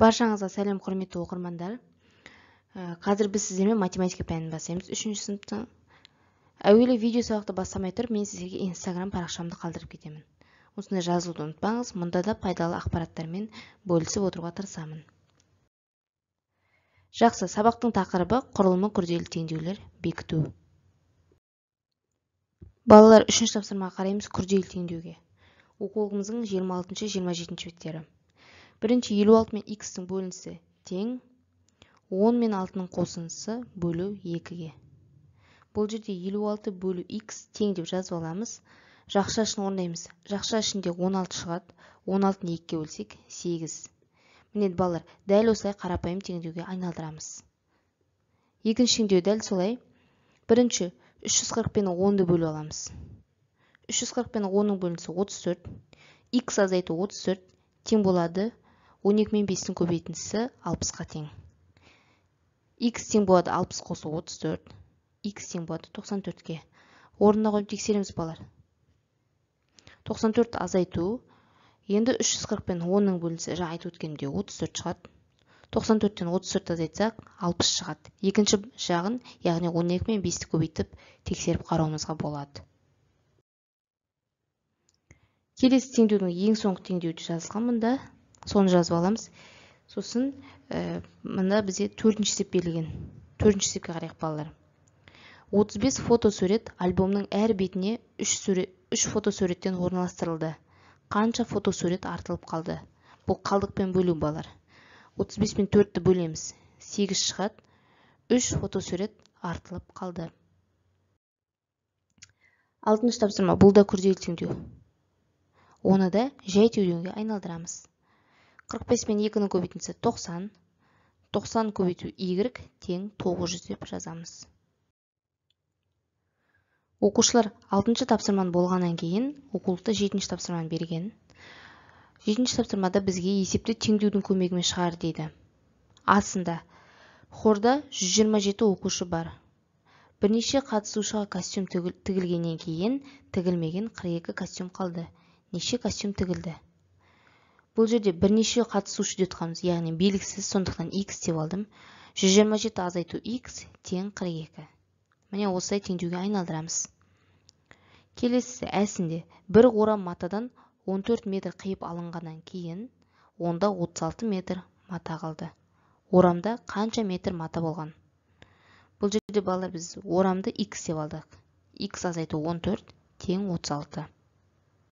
Баршаңызға сәлем, құрметті оқырмандар. Қазір біз сіздермен математика пәнін бастаймыз, 3-ші сыныптың. Әуелі видео сабақты бастамай тұрып, мен сіздерге Instagram парақшамды қалдырып кетемін. Осында жазылуды ұмытпаңыз, мұнда да пайдалы ақпараттармен бөлісіп отыруға тырысамын. Жақсы, сабақтың тақырыбы құрылымы күрделі теңдеулер бекіту. Балалар, 3-ші тапсырмаға қараймыз, күрделі теңдеуге. Оқулығымыздың 26-27 беттері. Бірінші 56 мен x-тің бөлінісі тең 10 мен 6-ның қосындысы бөлу 2-ге. Бұл жерде 56 бөлу x тең деп жазып аламыз. Жақша ішін орындаймыз. Жақша ішінде 16 шығады. 16-ны 2-ге бөлсек 8. Міне балалар, дәл осылай қарапайым теңдеуге айналдырамыз. Екінші теңдеу дәл солай. Бірінші 340 пен 10-ды бөліп аламыз. 340 пен 10-ның бөлінісі 34. X азайту 34 тең болады 12 мен 5-тің көбейтіндісі 60-қа тең. X тең болады 60 қосу 34. X тең болады 94-ке. Орнына қойып тексереміз балалар. 94 азайту. Енді 340 пен 10-ның бөлінісі жаңа айтып өткенімдей 34 шығады. 94-тен 34 азайтсақ 60 шығады. Екінші жағын, яғни 12 мен 5-ті көбейтіп тексеріп қарауымызға болады. Келесі теңдеудің ең соңғы теңдеуі жазылған мұнда. Соны жазып аламыз. Сосын мында бізде 4-ші есеп берілген. 4-ші есепке қарайық балалар. 35 фотосурет альбомның әр бетіне 3 фотосуреттен орналастырылды. Қанша фотосурет артылып қалды? Бұл қалдықпен бөлу балалар. 35 пен 4-ті бөлеміз. 8 шығады. 3 фотосурет артылып қалды. 6-шы тапсырма. Бұл да күрделі теңдеу. Оны да жай теңдеуге айналдырамыз. 45 пен 2-нің көбейтіндісі 90. 90 көбейту y тең 900 деп жазамыз. Оқушылар, 6-шы тапсырманы болғаннан кейін оқулықта 7-ші тапсырманы берген. 7-ші тапсырмада бізге есепті теңдеудің көмегімен шығар дейді. Астында хорда 127 оқушы бар. Бірнеше қатысушыға костюм тігілгеннен кейін тігілмеген 42 костюм қалды. Неше костюм тігілді? Бұл жерде бірнеше қатысушы деп тұтқанбыз, яғни белгісіз, сондықтан x деп алдым. 127 азайту x тең 42. Міне осылай теңдеуге айналдырамыз. Келесісі әсінде бір орам матадан 14 метр қиып алынғаннан кейін онда 36 метр мата қалды. Орамда қанша метр мата болған? Бұл жерде балалар біз орамды x деп алдық. X азайту 14 тең 36.